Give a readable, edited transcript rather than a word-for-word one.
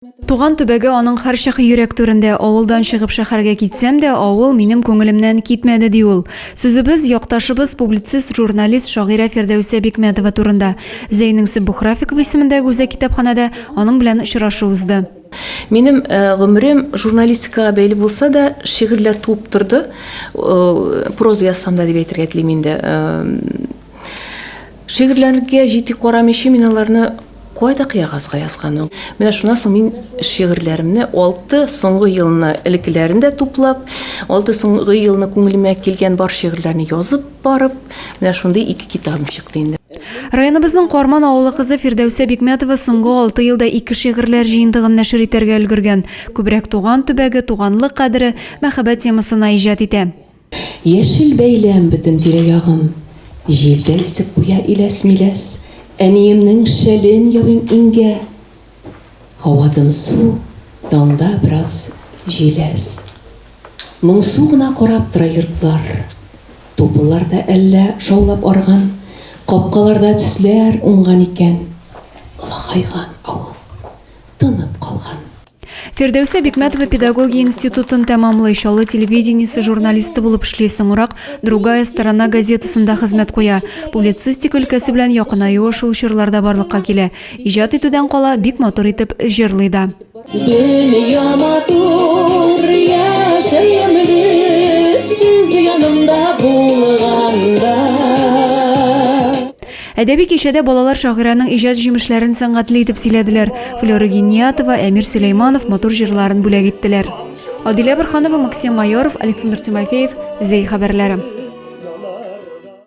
Туган төбәге аның һәрчак йөрәк түрендә. Авылдан чыгып шәһәргә китсәм дә, авыл минем күңелемнән китмәде, ди ул. Сүзебез, якташыбыз, публицист, журналист, шагыйрә Фирдәүсә Бикмәтова турында. Зәйнең Сөббух Рафиков исемендәге үзәк китапханәдә аның белән очрашу узды. Минем гомерем журналистикага бәйле булса да, шигырьләр туып торды. Проза язсам да дип әйтергә телим инде. Шигырьләргә җитди карамыйча, мин аларны кайда кыягазга язганым. Менә шуннан соң мин шигырьләремне алты соңгы елны элеккеләрен дә туплап, алты соңгы елны күңелемә килгән бар шигырьләрне язып барып, менә шундый ике китабым чыкты инде. Районыбызның Карман авылы кызы Фирдәүсә Бикмәтова соңгы алты елда ике шигырьләр җыентыгын нәшер итәргә өлгергән. Күбрәк туган төбәге, туганлык кадере, мәхәббәт темасына иҗат итә. Яшел бәйләм бөтен тирә-ягым, Җил дә исеп куя иләс-миләс, Әниемнең шәлен ябыйм иңгә. Һава дымсу, таңда бераз җиләс. Моңсу гына карап тора йортлар. Тупыллар да әллә шаулап арган, Капкаларда төсләр уңган икән. Олыгайган авыл. Тынып калган. Фирдәүсә Бикмәтова педагогия институтын тәмамлый, Чаллы телевидениесе журналисты булып эшли, соңрак Другая сторона газетасында хезмәт куя. Публицистика өлкәсе белән якынаюы шул чорларда барлыкка килә. Иҗат итүдән кала, бик матур итеп җырлый да. Дөнья матур, яшәү ямьле, сез янымда булганда. Әдәби кичәдә балалар шагыйрәнең иҗат җимешләрен сәнгатьле итеп сөйләделәр. Флера Гиниятова, Әмир Сөләйманов матур җырларын бүләк иттеләр. Адилә Борханова, Максим Майоров, Александр Тимофеев, Зәй хәбәрләре.